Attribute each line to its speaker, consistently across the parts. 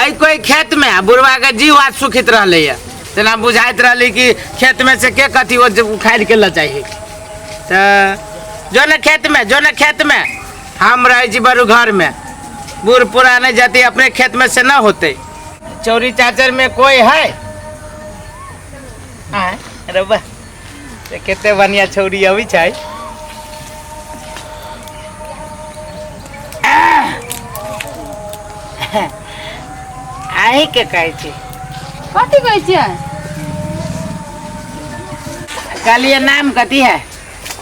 Speaker 1: है कोई खेत में आ बुढ़वा के जीव आज सुखित रहले है तेना बुझाइत रहली कि खेत में से के कथी वो जब उखाड़ के ल जाइ तऽ जो ने खेत में जो ने खेत में हम रहै छी बड़ू घर में बूढ़ पुराने जाति अपने खेत में से न होते चौरी चाचर में कोई है आँय, रौबा से कते बढ़िया छौरी अबै छै अहीं के कहै छी।
Speaker 2: कथी कहै छियै?
Speaker 1: कहलियै नाम कथी है?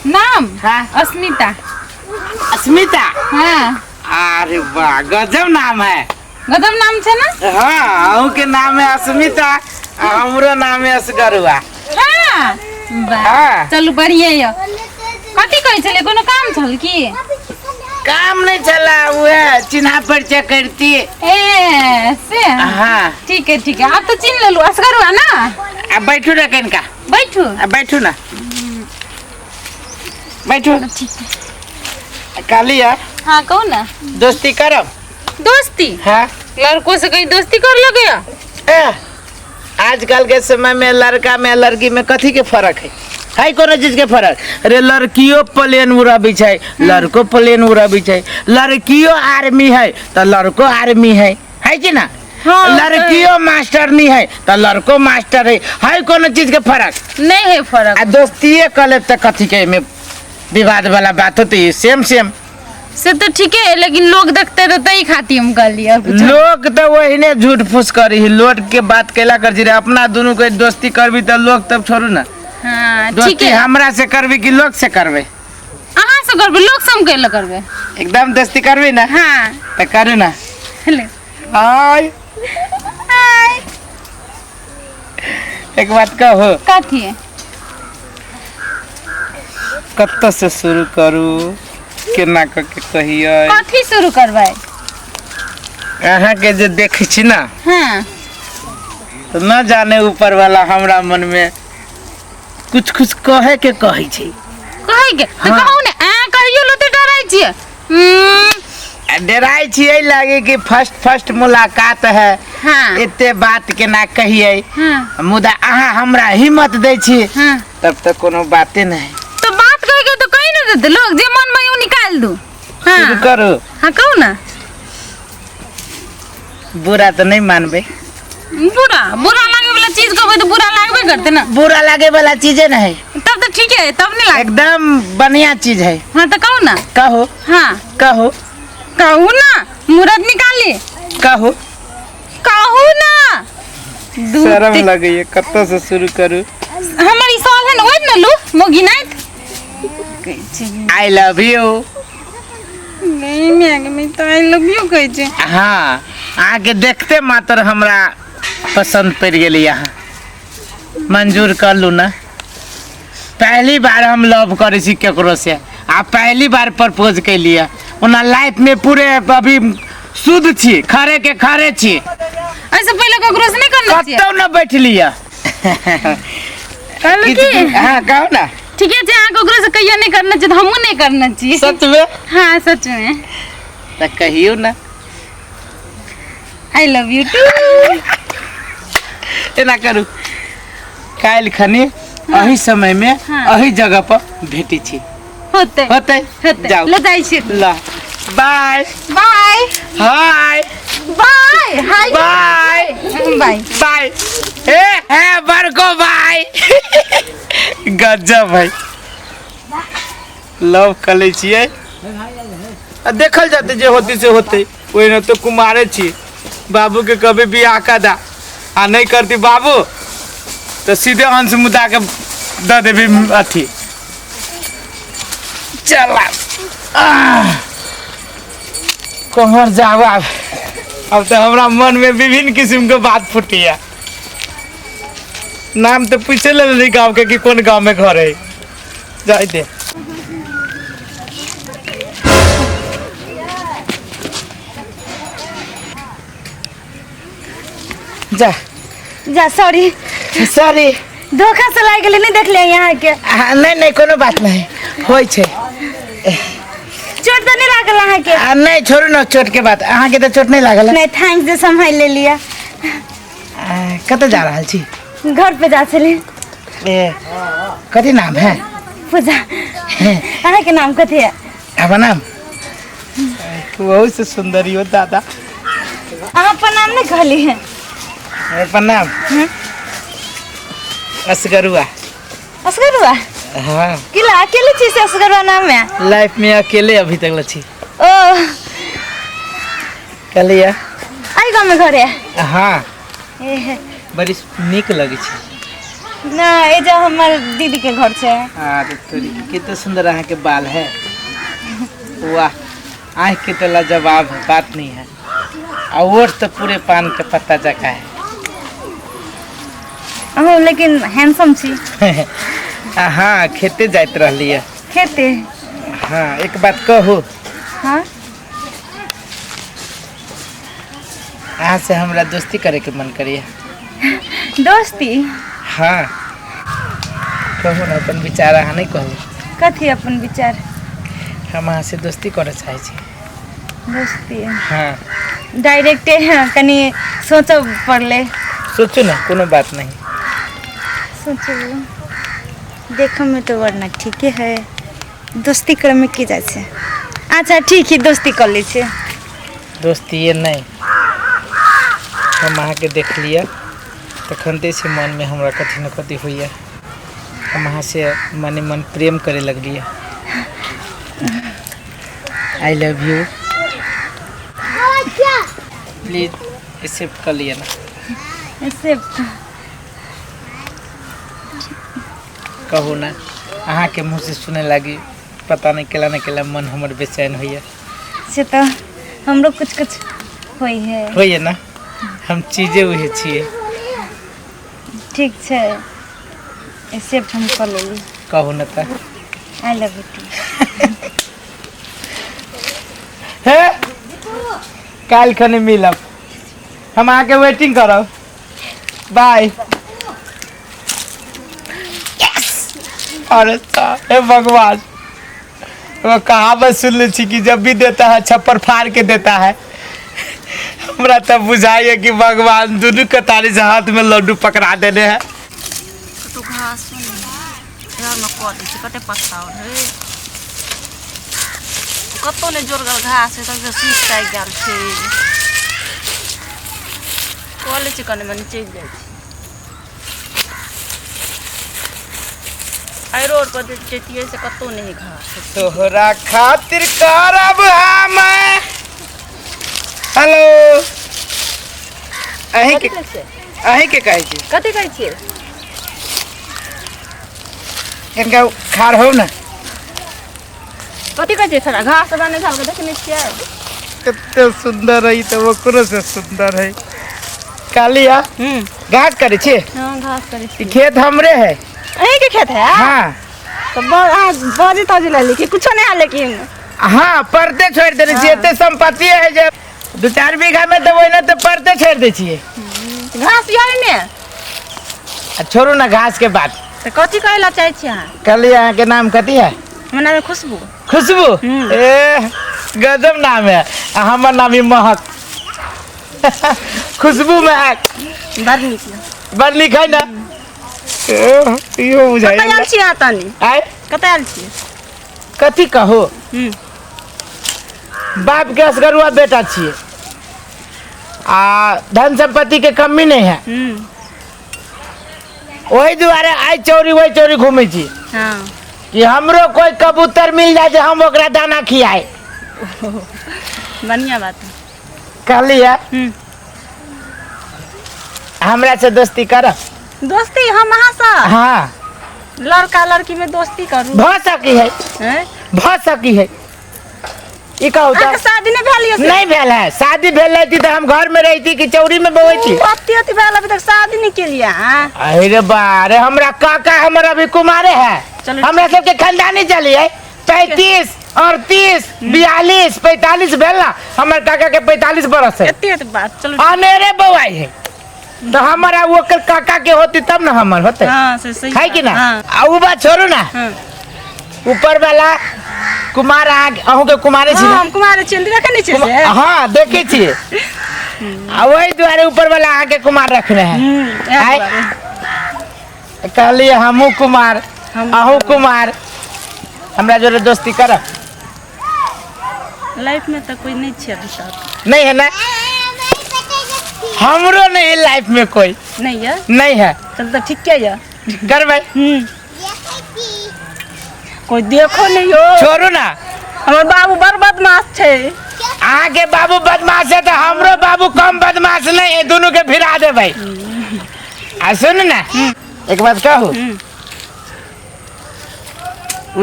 Speaker 2: नाम?
Speaker 1: हाँ।
Speaker 2: अस्मिता।
Speaker 1: अस्मिता?
Speaker 2: हाँ।
Speaker 1: अरे वाह, गजब नाम है।
Speaker 2: गजब नाम छै ना?
Speaker 1: हाँ, अहूँ के नाम है अस्मिता आ हमरो नाम है असगरुआ।
Speaker 2: हाँ। वाह।
Speaker 1: हाँ।
Speaker 2: चलू बढ़िया यऽ। कथी कहै छलियै, कोनो काम छल की?
Speaker 1: काम नहीं छला, उहे चिन्हा परिचय करती।
Speaker 2: ए से?
Speaker 1: हाँ।
Speaker 2: ठीक है ठीक है, आब तो चिन्ह लेलू असगरुआ ना।
Speaker 1: आ बैठू ना कनिका।
Speaker 2: बैठू।
Speaker 1: आ बैठू ना, बैठू।
Speaker 2: ठीक है।
Speaker 1: कहली है।
Speaker 2: हाँ कहू ना।
Speaker 1: दोस्ती करब?
Speaker 2: दोस्ती?
Speaker 1: हाँ।
Speaker 2: लड़कों से कहीं दोस्ती कर लगे?
Speaker 1: ए, आजकल के समय में लड़का में लड़की में कथी के फर्क है? है कोनो चीज के फर्क? अरे लड़कियों प्लेन उड़ाबी छै, लड़को प्लेन उड़ाबी छै, लड़कियों आर्मी है तो लड़को आर्मी है, है कि ना?
Speaker 2: हाँ,
Speaker 1: लड़कियों मास्टरनी है तो लड़को मास्टर है, है कोनो चीज के फर्क?
Speaker 2: नहीं है फर्क।
Speaker 1: आ दोस्तिये कर लेब तो कथी के में विवाद वाला बात होती है? सेम सेम।
Speaker 2: से तो ठीक है, लेकिन लोग देखते तो तही खाती हम कहली और कुछ।
Speaker 1: लोग तो वही झूठ फूस करी, लोग के बात कैला कर रे, अपना दोनों के दोस्ती करबी तो लोग तब छोड़ू ना।
Speaker 2: हाँ, ठीक
Speaker 1: दोस्ती
Speaker 2: है।
Speaker 1: हमरा से करबी कि लोग से करबे?
Speaker 2: अहाँ से करबे, लोग से हम कैला करबे?
Speaker 1: एकदम दोस्ती करबी ना?
Speaker 2: हाँ।
Speaker 1: तो करू ना।
Speaker 2: ले।
Speaker 1: हाय।
Speaker 2: हाय।
Speaker 1: एक बात कहो।
Speaker 2: कथी?
Speaker 1: कत्तो से शुरू करू, केना क के कहियै?
Speaker 2: कथी शुरू करबै?
Speaker 1: अहाँ के जे देखै छी ना,
Speaker 2: हाँ,
Speaker 1: तो न जाने ऊपर वाला हमरा मन में कुछ कुछ कहे के कहै छै।
Speaker 2: कहै के तो?
Speaker 1: हाँ।
Speaker 2: कहू ने, अहाँ कहियो लो तऽ डराइ छियै।
Speaker 1: आ डराइ छियै लागे कि फर्स्ट फर्स्ट मुलाकात है,
Speaker 2: हाँ,
Speaker 1: एते बात केना कहियै।
Speaker 2: हाँ।
Speaker 1: मुदा अहाँ हमरा हिम्मत दै छी,
Speaker 2: हाँ,
Speaker 1: तब तक कोनो बाते नहीं।
Speaker 2: तो बात कहे के तो कही ना देते लोग, जे मन में उ निकाल दू।
Speaker 1: शुरू
Speaker 2: हाँ।
Speaker 1: करू?
Speaker 2: हाँ, कहू ना।
Speaker 1: बुरा तो नहीं मानबे?
Speaker 2: बुरा बुरा लागे वाला चीज कहबै तो बुरा लागबे करते ना।
Speaker 1: बुरा लागे वाला चीजे नहीं।
Speaker 2: तब तो ठीक है, तब नहीं लागे।
Speaker 1: एकदम बढ़िया चीज है।
Speaker 2: हाँ तो कहू ना।
Speaker 1: कहो।
Speaker 2: हाँ।
Speaker 1: कहो।
Speaker 2: कहू ना, मुहूर्त निकाली।
Speaker 1: कहो।
Speaker 2: कहू ना।
Speaker 1: शर्म लगे है, कत्तो से शुरू करू?
Speaker 2: हमर ई सवाल है ना, ओहि ने लू मोगी नाइत।
Speaker 1: I love you.
Speaker 2: नहीं मैं मैं तो I love you कहै छै।
Speaker 1: हाँ, अहाँके देखते मात्र हमरा पसंद पड़ि गेली। अहाँ मंजूर कर लू ना। पहली बार हम लव करै छी केकरो से आ पहली बार प्रपोज कैलियै। ओना लाइफ में पूरे अभी शुद्ध छी, खरे के खरे छी।
Speaker 2: ऐसे पहले ककरो से नहीं करना छियै?
Speaker 1: कतौ न बैठलियै।
Speaker 2: कहलहुँ की?
Speaker 1: हाँ, कहू ना।
Speaker 2: ठीके छै, अहाँ ककरो से कहियो नहीं करना छै तऽ हमहूँ नहीं करना छियै।
Speaker 1: सच में?
Speaker 2: हाँ, सच में।
Speaker 1: तऽ कहियौ ना।
Speaker 2: I love you two.
Speaker 1: एना करू, काल्हि खनी अही समय में
Speaker 2: हाँ।
Speaker 1: अही जगह पर भेटै छी।
Speaker 2: होतै।
Speaker 1: होतै।
Speaker 2: होतै।
Speaker 1: जाउ।
Speaker 2: ले जाइ छी।
Speaker 1: ल, बाय।
Speaker 2: बाय।
Speaker 1: हाय।
Speaker 2: बाय। हाय।
Speaker 1: बाय।
Speaker 2: बाय।
Speaker 1: बाय। ए हे बड़को बाय। गजब है, लव कर लै छियै आ देखल जेतै, जे होतै से होतै। ओहिना तऽ कुमारे छी, बाबूके कभी बियाह कऽ दा आ नहि करती बाबू तऽ सीधे अंश मुदा के दऽ देबी अथी। चल आब कोहर जाब। आब अब तऽ हमरा मन में विभिन्न किस्म के बात फुटैया। नाम तऽ पूछे ले गाँव के कि कोन गाँव में घर है। जाय दे। जा।
Speaker 3: जा, सॉरी।
Speaker 1: सॉरी।
Speaker 3: धोखा से लागि गेलै, नहीं देखलियै यहाँ के।
Speaker 1: नहीं नहीं, कोनो बात नहीं, होइ छै।
Speaker 3: चोट तऽ नहि लागल अहाँके?
Speaker 1: आ नहि, छोड़ू ने चोट के बात। अहाँके तऽ चोट नहि लागल है?
Speaker 3: नहि, thanks जे सम्हारि लेलियै।
Speaker 1: कतऽ जा रहल छी?
Speaker 3: घर पे जा छली।
Speaker 1: ए, कथी नाम है?
Speaker 3: पूजा। अहाँके नाम कथी है?
Speaker 1: हमर नाम बहुत से सुंदरी हो दादा।
Speaker 3: अहाँ अपन नाम नहि कहली है।
Speaker 1: अपन नाम असगरुआ।
Speaker 3: असगरुआ?
Speaker 1: हाँ।
Speaker 3: किला अकेले छी से असगरुआ नाम है?
Speaker 1: लाइफ में अकेले अभी तक लछी।
Speaker 3: ओ
Speaker 1: कहलिए
Speaker 3: आई गाँव में घर है?
Speaker 1: हाँ।
Speaker 3: ए,
Speaker 1: बड़ी नीक लगे छै।
Speaker 3: ना, ए जो हमर दीदी के घर छै।
Speaker 1: अरे तोरी के कितना सुंदर अहाँ के बाल है। वाह, आँख के तो लाजवाब है, बात नहीं है। और तो पूरे पान के पत्ता जका है।
Speaker 3: अहूँ लेकिन हैंडसम छी।
Speaker 1: हाँ, खेते जाइत रहली है।
Speaker 3: खेते?
Speaker 1: हाँ, एक बात कहू?
Speaker 3: हाँ।
Speaker 1: अहाँ से हमरा दोस्ती करे के मन करिए।
Speaker 3: दोस्ती?
Speaker 1: हाँ, कहू ना अपन विचार। अहाँ नहीं कहू।
Speaker 3: कथी अपन विचार?
Speaker 1: हम अहाँ से दोस्ती करे चाहे छी।
Speaker 3: दोस्ती?
Speaker 1: हाँ।
Speaker 3: डायरेक्टे कनी सोचऽ पड़ले।
Speaker 1: सोचू ना, कोनो बात नहीं।
Speaker 3: सोचू, देखऽ में तो वरना ठीके है, दोस्ती करे में की जाइ छै। अच्छा ठीक है, दोस्ती कर लै छियै।
Speaker 1: दोस्ती ये नहीं, हम अहाँके देखलियै तखनते से मनमे हमरा कथी न कथी होइए। हम अहाँ से मने मन प्रेम करे लगलियै। I love you, please accept कर लिअ ना।
Speaker 3: एक्सेप्ट?
Speaker 1: कहू ना, अहाँके मुँह से सुने लागी पता नहीं केला न केला मन हमर बेचैन होइए।
Speaker 3: से तऽ हमरो कुछ कुछ होइ है।
Speaker 1: होइए ना, हम चीजे उहे छियै।
Speaker 3: ठीक छै, एक्सेप्ट हम कर लेली।
Speaker 1: कहू ना तऽ।
Speaker 3: I love you two.
Speaker 1: हे, काल्हि खने मिलब, हम अहाँके वेटिंग करब। बाय। अरे हे भगवान, वो कहावत सुन ले छी कि जब भी देता है छप्पर फाड़ के देता है। हमरा तब बुझाइए कि भगवान दुनू कतारी से हाथ में लड्डू पकड़ा देने हैं।
Speaker 4: कतौ घास ने कऽ दै छै, कते पत्ता है, कतौ नहि जोरगर घास है, तब सुखि साकि गेल छै। कऽ लै छै कनि मनि, चलि जाइ छै। एहि रोड पर जैतियै से कतौ नहि घास।
Speaker 1: तोहरा खातिर करब हम। हेलो, अहीं के अहीं के कहै छी।
Speaker 4: कथी कहै छियै?
Speaker 1: कनिका खाड़ हो ना।
Speaker 4: कथी कहै छियै? थोड़ा घास हमरा नहि झाल देखने छियै।
Speaker 1: कते सुंदर है तऽ ओकरो से सुंदर है। कालिया, घास करै छियै?
Speaker 4: हँ, घास करै
Speaker 1: ई
Speaker 4: छियै।
Speaker 1: खेत हमरे है।
Speaker 4: अहीँके खेत है?
Speaker 1: हाँ।
Speaker 4: तऽ अहाँ बजे तजे लेली कि कुछो नहि है लेकिन।
Speaker 1: हाँ, परते छोड़ि देने छियै। एते संपत्ति है जे 2-4 बीघा में तऽ ओहिना तऽ परते छोड़ि दै छियै।
Speaker 4: घास यऽ ने।
Speaker 1: आ छोड़ू ना घास के बात।
Speaker 4: तऽ कथी कहै लए चाहै छियै अहाँ?
Speaker 1: कहलियै अहाँके नाम कथी है?
Speaker 4: हमर नाम है खुशबू।
Speaker 1: खुशबू? ए, गजब नाम है। आ हमर नाम है महक, खुशबू महक।
Speaker 4: बड़ नीक यऽ।
Speaker 1: बड़ नीक है ना? ए, इहो बुझाइ।
Speaker 4: कतऽ आयल छियै अहाँ तनी?
Speaker 1: आय?
Speaker 4: कतऽ आयल छियै?
Speaker 1: कथी कहू, बाप के असगरुआ बेटा छियै आ धन संपत्ति के कमी नहीं है। ओहि दुआरे आइ चौरी वही चौरी घूमै छी कि हमरो कोई कबूतर मिल जाए जे हम ओकरा दाना खियाए।
Speaker 4: बढ़िया बात है।
Speaker 1: कहली है, हमरा से दोस्ती करब?
Speaker 4: दोस्ती हम अहाँ से?
Speaker 1: हाँ।
Speaker 4: लड़का लड़की में दोस्ती करू?
Speaker 1: भऽ सकी है।
Speaker 4: हैं?
Speaker 1: भऽ सकी है, ई कहू तऽ।
Speaker 4: अहाँके शादी नहि भेल यऽ से?
Speaker 1: नहीं भेल है। शादी भेल रहती तऽ हम घर में रहती कि चौरी में बवैती?
Speaker 4: अति अति भेल, अभी तक शादी नहीं केलियै अहाँ।
Speaker 1: अरे बा अरे, हमरा काका हमर अभी कुमारे है।
Speaker 4: चलू।
Speaker 1: हमरा सबके खानदानी चली है। 35, 38, 42, 45 भेल ना, हमर काका के 45 बरस है।
Speaker 4: एते एते बात चलू।
Speaker 1: अनेरे बौआई है तो हमारा ओकर काका के होती तब ना हमर होते।
Speaker 4: हाँ, से सही
Speaker 1: है कि ना?
Speaker 4: हाँ।
Speaker 1: आ उ बात छोड़ू ना।
Speaker 4: हाँ।
Speaker 1: ऊपर वाला कुमार अहाँ अहूँके कुमारे छी
Speaker 4: हाँ,
Speaker 1: ने?
Speaker 4: हम कुमार छियै, देखै नहि छियै से?
Speaker 1: हाँ देखे छियै आ ओहि दुआरे ऊपर वाला अहाँके कुमार रखने है
Speaker 4: इएह
Speaker 1: आइ-
Speaker 4: दुआरे।
Speaker 1: कहलियै हमहूँ कुमार
Speaker 4: हमहूँ
Speaker 1: अहूँ कुमार हमरा जोरे दोस्ती करब
Speaker 4: लाइफ में तो कोई नहीं छै अभी तक
Speaker 1: नहीं है ना हमरो नहीं है लाइफ में कोई
Speaker 4: नहीं है
Speaker 1: नहीं है
Speaker 4: चल तो ठीक है
Speaker 1: करबै
Speaker 4: कोई देखो नहीं हो
Speaker 1: छोड़ू ना
Speaker 4: हमर बाबू बड़ बदमाश छै
Speaker 1: अहाँके बाबू बदमाश है तऽ हमरो बाबू कम बदमाश नहीं है दुनू के भिड़ा देबै आ सुन ना एक बात कहू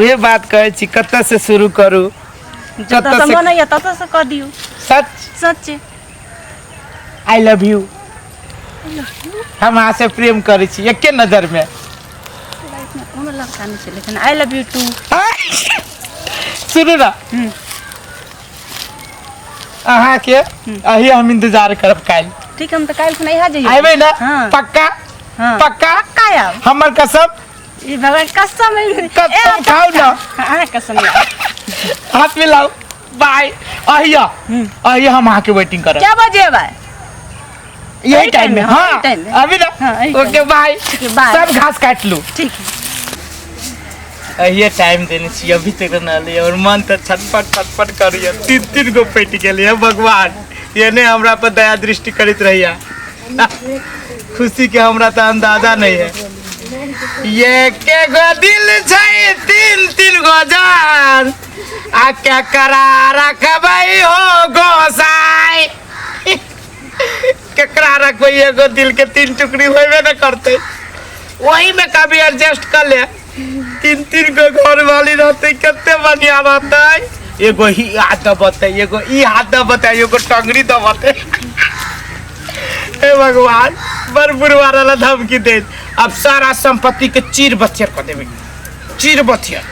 Speaker 1: उहे बात कहै छी कतऽ से शुरू करू
Speaker 4: जतऽ
Speaker 1: कतऽ
Speaker 4: से
Speaker 1: से
Speaker 4: मन होइए ततऽ से कऽ दियौ
Speaker 1: सच
Speaker 4: सच
Speaker 1: I love you हम अहाँ से प्रेम करै छी एके नजर में
Speaker 4: लाइफ में कोनो लड़का नहीं छै लेकिन I love you two
Speaker 1: सुनू ना अहाँके अही हम इंतजार करब काल्हि
Speaker 4: ठीक हम तऽ काल्हि खुना इएह जइयै
Speaker 1: अयबै ना
Speaker 4: हाँ।
Speaker 1: पक्का
Speaker 4: हाँ।
Speaker 1: पक्का
Speaker 4: पक्का आयब
Speaker 1: हमर कसम
Speaker 4: ई भगवान कसम है।
Speaker 1: कसम खाउ ना
Speaker 4: अहाँ कसम यऽ।
Speaker 1: हाथ मिलाउ बाय अहिया अहिया हम अहाँके वेटिंग करब
Speaker 4: क्या बजे अयबै
Speaker 1: यही
Speaker 4: एही
Speaker 1: टाइम में
Speaker 4: टाइम में, हाँ,
Speaker 1: हाँ
Speaker 4: एही टाइम में।
Speaker 1: अभी ना
Speaker 4: हाँ, एही टाइम
Speaker 1: ओके बाय
Speaker 4: ठीक है, बाय।
Speaker 1: सब घास काट लू
Speaker 4: ठीक है
Speaker 1: अहिए टाइम देने छी अभी तक ना लिए और मन तऽ छटपट छटपट करैया तीन तीन गो पटि गेलै हे भगवान एने हमरा पर दया दृष्टि करैत रहिया खुशी के हमरा तऽ अंदाजा नहीं है ये के गो दिल छै तीन तीन गो जान आ के करा रखबै हो गोसाई केकरा रखबै एगो दिल के तीन टुकड़ी होबे न करतै वही में कभी एडजस्ट कर ले तीन तीन गो घर वाली रहते कते बढ़िया रहते एगो ही हाथ दबते एगो ई हाथ दबते एगो टंगड़ी दबते हे भगवान बड़ बुढ़वा वाला धमकी दे अब सारा संपत्ति के चीर बथियर कर देबे चीर बथियर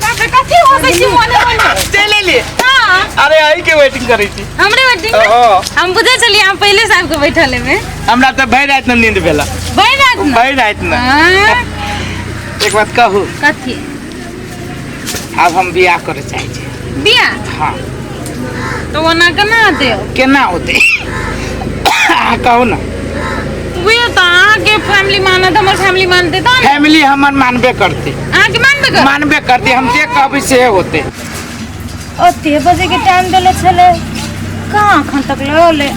Speaker 2: बाप रे कथी हो छी मने मने
Speaker 1: चलि एलियै
Speaker 2: हाँ
Speaker 1: अरे अही के वेटिंग करै छी
Speaker 2: हमरे वेटिंग
Speaker 1: हाँ।
Speaker 2: हम बुझे छलियै हम पहिले से आबि के बैठल हेबै
Speaker 1: हमरा तऽ भरि राति ने नींद भेला
Speaker 2: भरि राति ने
Speaker 1: भरि राति ने
Speaker 2: हाँ,
Speaker 1: एक बात कहू
Speaker 2: कथी
Speaker 1: आब हम बियाह करे चाहै छी
Speaker 2: बियाह
Speaker 1: हाँ
Speaker 2: तऽ ओना केना हेतै
Speaker 1: केना होतै अहाँ कहू ने
Speaker 2: उहे तऽ अहाँके फैमिली मानत हमर फैमिली मानतै तहन ने।
Speaker 1: फैमिली हमर मानबे करतै
Speaker 2: अहाँके मानबे कर
Speaker 1: मानबे करतै हम जे कहबै से होतै
Speaker 3: ओते बजेके टाइम देले छलै कहाँ एखन तक लऽ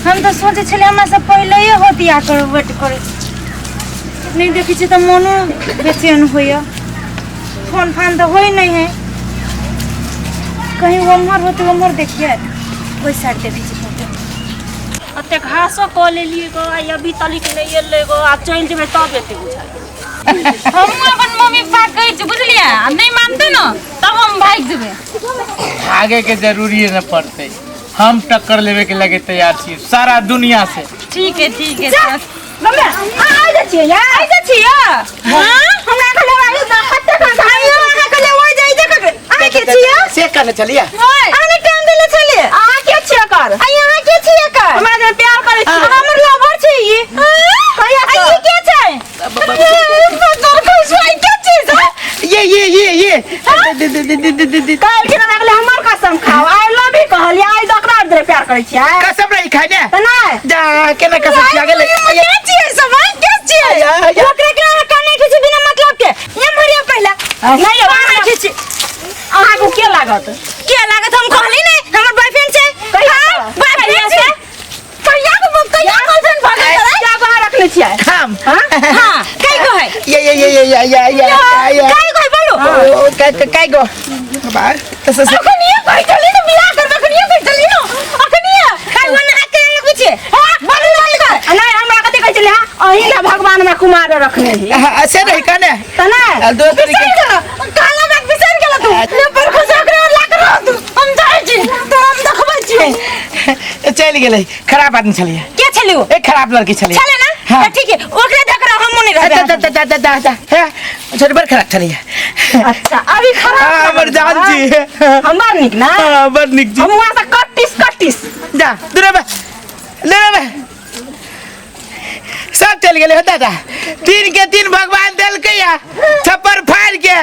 Speaker 3: हम तऽ सोचै छलियै हमरा से पहिलैये होती आकर वेट करे नहि देखै छियै तऽ मोनो बेचैन होइए फोन फान तऽ होइ नहि है कहीं ओम्हर होते ओम्हर देखिए ओहि साइड देखै छियै फोटो
Speaker 4: एते घासो कऽ लेलियै गो आ अभी तलिक नहि एलै गो आब चलि जेबै तब एतै बुझाइ
Speaker 2: हमहूँ अपन मम्मी पापा कहै छी बुझलियै आ नहि मानतै ने तब हम भागि जेबै
Speaker 1: भागे के जरूरी न पड़तै हम टक्कर लेवे के लगे तैयार छी सारा दुनिया से
Speaker 2: ठीक है ठीक है चल।
Speaker 4: मम्मी आ जाइ छियै यार
Speaker 3: आइ जाइ छियै
Speaker 2: हाँ?
Speaker 3: हमरा कहले आइ कते खान आइयो अहाँ कहले ओइ जाइ देख अहाँ के छियै
Speaker 1: से कहने चलिए
Speaker 2: ओए,
Speaker 3: अहाँ ने टाइम देले छलियै
Speaker 4: अहाँ के छियै कर
Speaker 3: आ यहाँ के छियै कर
Speaker 4: हमरा जे प्यार करै छी
Speaker 3: हमर लवर छै ई
Speaker 4: कहिया
Speaker 3: आ ई के छै तोर खुश भाई के छै
Speaker 1: ये ये ये ये दे दे दे दे दे दे दे
Speaker 4: काल्हि के लागले हमर कसम खाओ I love you कहलियै आइ दोकरा दे प्यार करै छियै
Speaker 1: कसम नहीं खाई ने
Speaker 4: तऽ नहि
Speaker 1: जा केना कसम खिया गेलै
Speaker 3: के छियै सब हाँ? के छियै
Speaker 1: या, या।
Speaker 3: ओकरा के अहाँ काने खींची बिना मतलब के ये मरिया पहला
Speaker 4: नहि यौ,
Speaker 3: काने खींची
Speaker 4: अहाँके के लागत
Speaker 3: के लागत हम कहली नहीं हमर बॉयफ्रेंड छै
Speaker 4: कहिया
Speaker 3: हाँ, बॉयफ्रेंड छै कहिया के कहिया बॉयफ्रेंड भऽ गेल तोरा?
Speaker 4: क्या बाहर रखने छियै
Speaker 1: हम
Speaker 3: हाँ कई गो है
Speaker 1: ये ये ये ये ये ये ये ये
Speaker 3: कई गो है बोलो
Speaker 1: ओ काय काय गो बार तस
Speaker 3: अखन ये कहि चली न बियाह करबै अखन ये कहि चली न अखन ये कई गो नहा के लगै छै हां बोलू बोलू कर
Speaker 4: नहि हमरा कथी कहै छलै हँ अही ने भगवान हमरा कुमार रखने ही
Speaker 1: से नहीं कहने
Speaker 4: तऽ नहि
Speaker 1: दो तरीके
Speaker 3: काला बात बिसरि गेल तू ने पर खुश ओकरा लाग रह तू हम जाइ छी तो हम देखबै छियै
Speaker 1: चलि गेलै खराब आदमी छलियै
Speaker 3: के छलै ओ
Speaker 1: ए खराब लड़की छलियै
Speaker 3: छलै ना
Speaker 1: हाँ।
Speaker 3: तऽ ठीक है ओकरे देख रहा हम नहीं रहबै
Speaker 1: दा दा दा दा दा हे छोट बड़ खराब छलियै
Speaker 4: अच्छा अभी खराब
Speaker 1: हाँ, हमर जान छी
Speaker 4: हमर नीक ना
Speaker 1: हाँ बड़ नीक छी
Speaker 4: हम वहाँ से कट्टिस कट्टिस
Speaker 1: जा दूर बे ले बे सब चलि गेलै हो दादा तीन के तीन भगवान देलकै या छप्पर फाड़ि के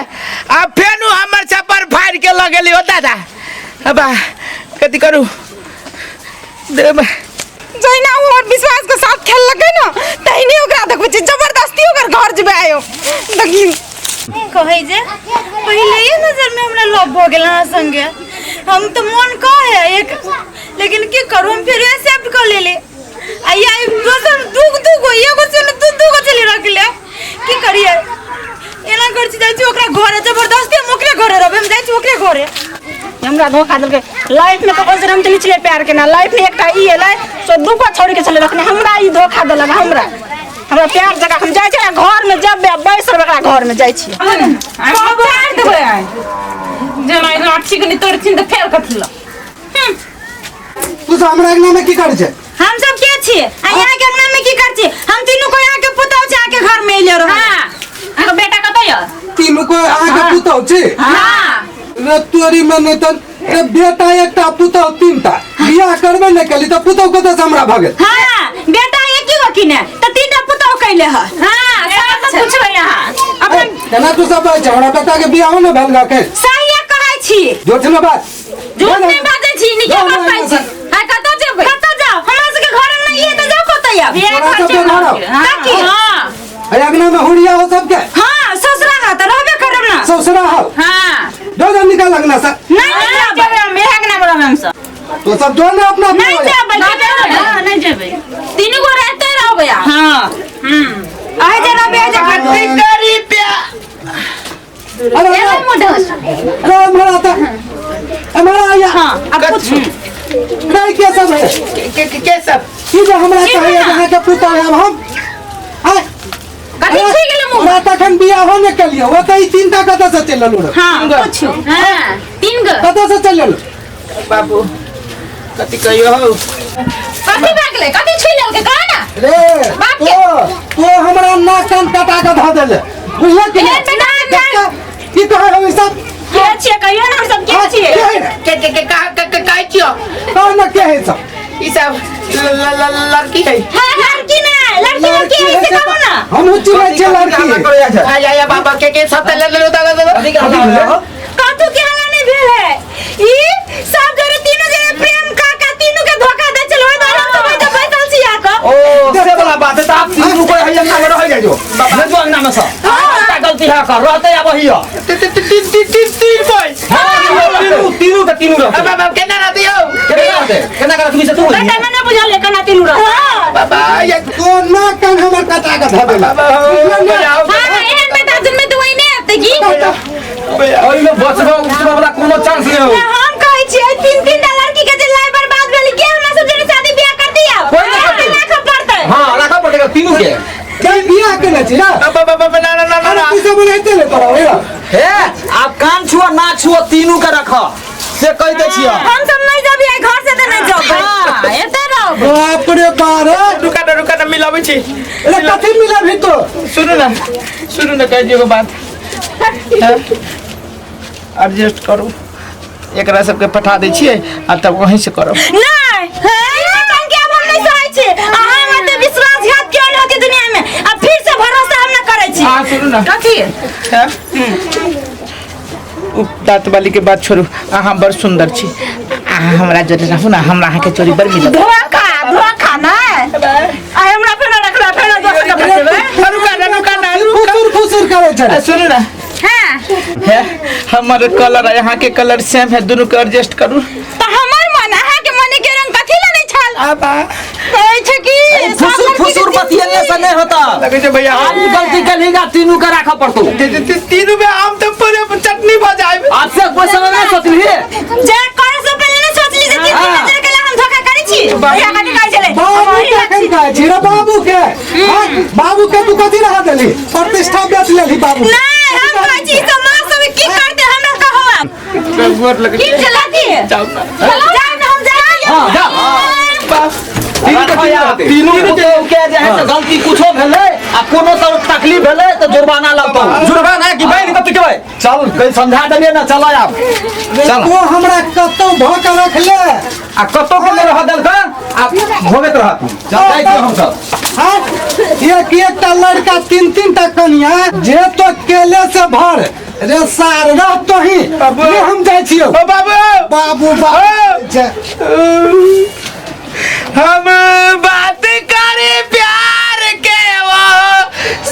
Speaker 1: आ फेनु हमर छप्पर फाड़ि के लऽ गेली हो दादा अबा कथी करू देब
Speaker 5: जहिना ओ हमर विश्वास के साथ खेललकै ने तहिने ओकरा देखबै छियै जबरदस्ती ओकर घर जेबै आयो देखी
Speaker 3: कहै जे पहिले नजर में हमरा लव भऽ गेल अहाँ संगे हम तऽ मोन कहे एक लेकिन की करू हम फेर एक्सेप्ट कऽ लेली आ या दोसर दू दू गो एगो चल दू दू गो चली रख ले की करिए एना कर छी जाइ छी ओकरा घरे जबरदस्ती हम ओकरे घरे रहबै हम जाइ छी ओकरे घरे
Speaker 4: हमरा धोखा देलकै लाइफ में ककरो से हम चली छलियै प्यार केना लाइफ में एकटा ई एलै सो दूगो छोड़ी के छलै रखने हमरा ई धोखा देलक हमरा हमरा प्यार जगह हम जाइ छियै घर में जब बैस रहबै एकरा घर में जाइ छियै
Speaker 2: कब देबै आइ जेना लाठी के नहीं तोड़थिन तऽ फेर कथी लऽ
Speaker 6: तू सब हमरा अंगना में की करै छै
Speaker 3: हम सब के छी आ यहाँ के अंगना में की कर छी हम तीनू को यहाँ के पुतौ छै अहाँ के घर में अइले रहो
Speaker 2: हाँ अहाँके बेटा कतऽ यऽ
Speaker 6: तीनू को अहाँ के पुतौ छी
Speaker 2: हाँ
Speaker 6: रे तोरी में नहीं त रे बेटा एकटा पुतौ तीनटा बियाह करबे नहीं केली त पुतौ कतऽ से हमरा भऽ गेल
Speaker 3: हाँ बेटा एक ही गो किने त तीनटा पुतौ कैले ह
Speaker 2: हाँ सब से पूछबै अहाँ
Speaker 6: ए, केना तू सब बाजै छै हमरा बेटा के बियाहो ने भेल गके
Speaker 3: सही कहै छी
Speaker 6: जोर से ना बात
Speaker 2: झूठ नहीं बाजै छी नीके
Speaker 6: ना,
Speaker 2: बात
Speaker 6: ना,
Speaker 2: कहै
Speaker 6: ना,
Speaker 2: छी हाँ कतऽ जेबै
Speaker 3: कतऽ जाओ हमरा सबके घर में नहीं है त जाओ कतऽ आब
Speaker 2: बियाह
Speaker 6: तोरा
Speaker 2: घर
Speaker 6: सबके घर आउ।
Speaker 3: काकी।
Speaker 2: हाँ
Speaker 6: अरे अंगना में हुड़िया हो सबके
Speaker 3: हाँ ससुरा हा त रहबे करब ना
Speaker 6: ससुरा हो
Speaker 2: हाँ
Speaker 6: जो जो निकाल अंगना से
Speaker 3: नहीं
Speaker 2: नहीं
Speaker 3: जेबै
Speaker 2: जेबै हम इएह अंगना में रहबै हमसब
Speaker 6: तो सब जो ना अपना अपना
Speaker 3: नहीं
Speaker 6: हो जाए।
Speaker 3: जेबै
Speaker 2: ना जेबै हाँ, नहीं जेबै तीनू गो रहते रहबै अहाँ
Speaker 3: हाँ
Speaker 2: हम्म
Speaker 3: आइ जे रहबे आइ जे
Speaker 1: कथी करी प्या
Speaker 6: अरे अरे अरे हमारा तो हमारा आया
Speaker 3: हाँ अब पूछू
Speaker 6: नहीं के सब है
Speaker 1: के के के सब
Speaker 6: ई जे हमरा कहैया जे अहाँके पुतहु आयब हम आय
Speaker 2: कथी छी गेलै मुँह
Speaker 6: हमरा तखन बियाहो नहि केलियै ओ तऽ ई तीनटा कतऽ से चलि एलहुँ रे
Speaker 3: हाँ पूछू
Speaker 2: हाँ तीन गो
Speaker 6: कतऽ से चलि एलहुँ
Speaker 1: बाबू कथी कहियो हौ
Speaker 2: कथी भए गेलै कथी छुइ लेलकै कह ना
Speaker 6: रे
Speaker 2: बाप के।
Speaker 6: तो तो हमरा नाक कान कटा के धऽ देले बुझले कि
Speaker 2: ए,
Speaker 6: नहि
Speaker 2: बेटा,
Speaker 6: कक्का, की कहै हम ई सब
Speaker 4: के छियै कहियो ने हम सब के
Speaker 6: हाँ,
Speaker 4: छियै
Speaker 6: के है रे?
Speaker 1: के के के कहा के के कहै छियो
Speaker 6: कह न के है सब
Speaker 1: ई सब ल- ल- ल- लड़की है
Speaker 3: लड़की ना लड़की लड़की
Speaker 6: है
Speaker 3: ऐसे
Speaker 6: से
Speaker 3: कहो ना
Speaker 6: हमहूँ चिन्है छियै लड़की
Speaker 1: आ जा जा बाबा के के सब त ले ले ले ले
Speaker 3: कथू के हला नहीं भेल है ई सब जरे तीनों जरे प्रेम का का तीनों के धोखा दे चलो दोनों तो बैठ बैठल छी आ के
Speaker 7: ओ से वाला बात है त आप तीनू कोई है अंगना में रह जाइयो नहीं जो अंगना में सब का गलती है कर रहते अब ही
Speaker 1: तीन तीन तीन तीन तीन बॉय
Speaker 7: तीनू तीनू के तीनू रहते
Speaker 1: बाबा केना रहती हो
Speaker 7: केना रहते केना कर तुमी से तू
Speaker 4: बेटा मैंने बुझल केना तीनू रह
Speaker 1: बाबा ये
Speaker 6: तो नाक कान हमर कटा के धऽ देले
Speaker 1: बाबा हो बजाओ
Speaker 2: हाँ एहन बेटा जन्मे तऽ ओहिने हेतै की
Speaker 7: ओइ में बचबो उठबो वाला कोनो चांस नहीं हो
Speaker 3: हम कहै छियै तीन तीन टा लड़की के जे लाइ बर्बाद भेल के हमरा सब जरे शादी बियाह कर दिया
Speaker 7: कोई नहीं करतै।
Speaker 3: राखऽ पड़तै
Speaker 7: हां राखा पड़ेगा तीनू के
Speaker 6: के बियाह केने छी ना
Speaker 1: बाबा बाबा ना ना ना
Speaker 6: अरे
Speaker 1: ना
Speaker 6: तू सब एनाहिते ने करब हे
Speaker 7: हे आप कान छुओ ना छुओ तीनू के रख से कह दे छियो
Speaker 3: हम सब नहीं जबियै घर से तऽ नहीं जबै
Speaker 2: हाँ एते रहबै
Speaker 6: बाप रे बाप
Speaker 1: रुका ना रुका ना मिलाबै छी
Speaker 6: रे कथी मिला भी तो
Speaker 1: सुनू ना सुनू ना कहि दियौ बात एडजस्ट करू एकरा सबके पठा दै छियै आ तब वहीं से करब
Speaker 3: नहीं ई के अब हम नहीं सहै छी अहाँ मते विश्वासघात क्यों नहीं होती दुनिया में अब फिर से भरोसा हम ना करै छी
Speaker 1: अहाँ सुनू ना
Speaker 2: कथी
Speaker 1: हैं? उ दाँत वाली के बात छोड़ू अहाँ बड़ सुंदर छी अहाँ हमरा जोड़े रहू ना हमरा अहाँके चोरी बड़ मिलत
Speaker 4: धोखा धोखा नहि आइ हमरा फेर रखला फेर दोसर के बचेबै
Speaker 1: रुका ना रुका ना रुका
Speaker 6: फुसुर फुसुर करै छै
Speaker 1: सुनू ना
Speaker 3: हाँ
Speaker 1: है हमर कलर आ यहाँ के कलर सेम है दोनों के एडजस्ट करू
Speaker 3: तऽ हमर मन अहाँ के मन के रंग कथी ला नहीं छल
Speaker 1: आबा
Speaker 3: कहै छै कि सब
Speaker 7: फुसुर
Speaker 3: लड़की के
Speaker 7: फुसुर बतियले से नहीं होता
Speaker 1: लगे छै भैया
Speaker 7: आप गलती करेगा तीनू के राखऽ पड़तो
Speaker 1: तीनू में आम तो पूरे चटनी भऽ जाए
Speaker 7: आज से कोई समय नहीं सोचली
Speaker 3: जे करे से पहले नहीं सोचली जे तीन तीन नजर के ला हम धोखा करै छी
Speaker 4: भैया कथी कहै छलै
Speaker 6: बाबू के एखन कहै छी रे बाबू के हाँ, बाबू के तू कथी रहा देली प्रतिष्ठा बेच लेली बाबू के।
Speaker 3: नहीं हम कहै छी समाज सब की करते हमरा कहू आब
Speaker 1: गोर लगे
Speaker 3: की चलती
Speaker 1: जाओ ना
Speaker 3: जाए ना हम जाए
Speaker 7: हां जा तीनू पुतोहु के जे है से गलती कुछो भेलै आ कोनो तर तकलीफ भेलै तऽ जुर्माना लगतौ
Speaker 8: जुर्माना कि बहन कतौ के
Speaker 7: चल कहीं समझा देलियै ना चल आब
Speaker 6: रे तो हमरा कतौ भऽ के रख ले
Speaker 8: आ कतौ के नहि रह देलक आ भोगैत रहत
Speaker 7: चल जाइ छियै हमसब
Speaker 6: हाँ? एक एकटा लड़का तीन तीन टा कनिया जे तो केले से भर रे सार रह तो ही ले हम जाइ छियौ
Speaker 1: ओ बाबू
Speaker 6: बाबू बाबू जे-
Speaker 1: हम बात करी प्यार के वो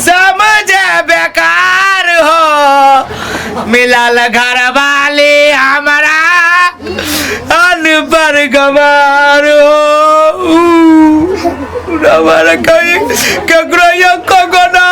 Speaker 1: समझे बेकार हो मिलल घर वाले हमारा अनपढ़ गवार हो हमारा कहीं ककरो यो कगो ना